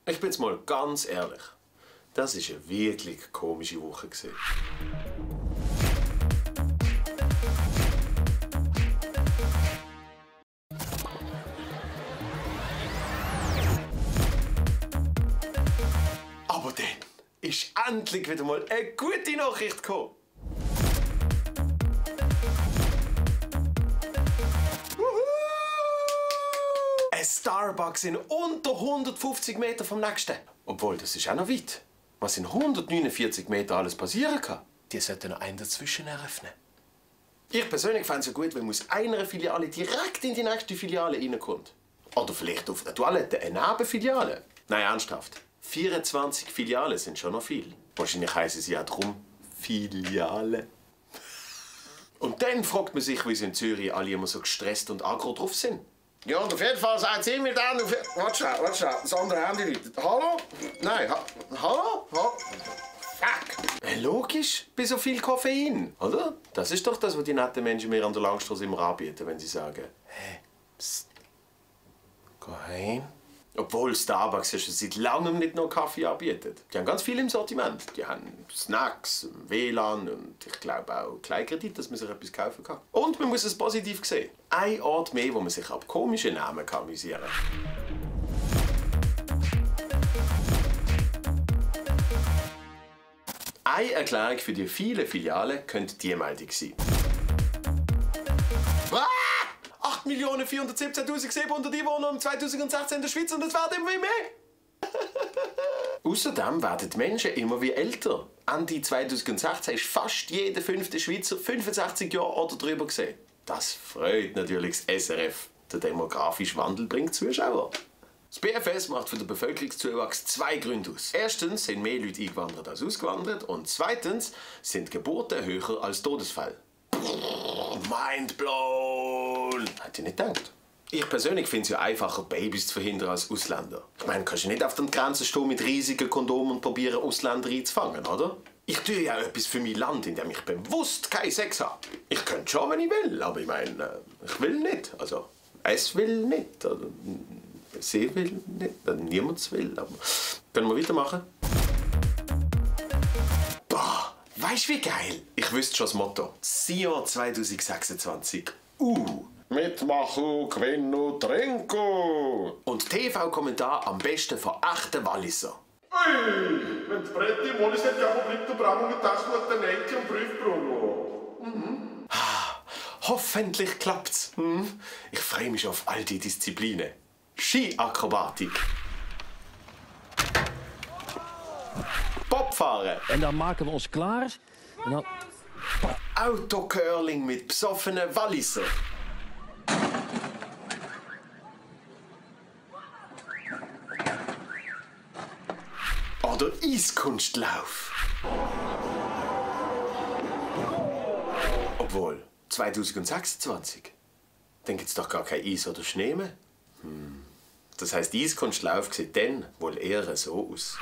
Ich bin jetzt mal ganz ehrlich. Das war eine wirklich komische Woche. Aber dann ist endlich wieder mal eine gute Nachricht gekommen. Ein Starbucks in unter 150 Meter vom nächsten. Obwohl, das ist auch noch weit. Was in 149 Meter alles passieren kann, die sollten noch einen dazwischen eröffnen. Ich persönlich fände es ja gut, wenn aus einer Filiale direkt in die nächste Filiale reinkommt. Oder vielleicht auf der Toilette eine Nebenfiliale. Nein, ernsthaft. 24 Filialen sind schon noch viel. Wahrscheinlich heißen sie ja drum Filiale. Und dann fragt man sich, wieso in Zürich alle immer so gestresst und aggro drauf sind. Ja, und auf jeden Fall sagt sie mir dann... Warte schnell, das andere Handy läutet. Hallo? Nein, hallo? Fuck! Logisch, bei so viel Koffein, oder? Das ist doch das, was die netten Menschen mir an der Langstrasse immer anbieten, wenn sie sagen: Hey, psst, geh heim. Obwohl Starbucks ja schon seit langem nicht noch Kaffee anbietet. Die haben ganz viel im Sortiment. Die haben Snacks, WLAN und ich glaube auch Kleinkredit, dass man sich etwas kaufen kann. Und man muss es positiv sehen. Ein Ort mehr, wo man sich ab komischen Namen amüsieren kann. Eine Erklärung für die vielen Filialen könnte die Meldung sein. 8.417.700 Einwohner im 2016 in der Schweiz und es werden immer mehr. Außerdem werden die Menschen immer wie älter. Ende 2016 ist fast jeder 5. Schweizer 65 Jahre oder drüber gesehen. Das freut natürlich das SRF. Der demografische Wandel bringt Zuschauer. Das BFS macht für den Bevölkerungszuwachs 2 Gründe aus. Erstens sind mehr Leute eingewandert als ausgewandert und zweitens sind Geburten höher als Todesfälle. Mind blown! Hätte ich nicht gedacht. Ich persönlich finde es ja einfacher, Babys zu verhindern als Ausländer. Ich meine, kannst du nicht auf der Grenze stehen mit riesigen Kondomen und probieren, Ausländer einzufangen, oder? Ich tue ja auch etwas für mein Land, indem ich bewusst keinen Sex habe. Ich könnte schon, wenn ich will, aber ich meine, ich will nicht. Also, es will nicht. Oder, sie will nicht. Niemand will. Aber können wir weitermachen? Boah, weißt du wie geil? Ich wüsste schon das Motto. Sion 2026. Mitmachen, gewinnen, trinken. Und TV-Kommentar am besten von echten Walliser. Ui, wenn die Bretti wohl ist, ja, wo bleibt der Braun mit das mit der Nägel und Prüfbruno? Hoffentlich klappt's. Ich freue mich auf all die Disziplinen. Skiakrobatik. Bobfahren. En dan maken we ons klaar. En dan... Autocurling mit besoffenen Walliser. Oder Eiskunstlauf. Obwohl, 2026. Dann gibt's doch gar kein Eis oder Schnee mehr. Das heisst, Eiskunstlauf sieht dann wohl eher so aus.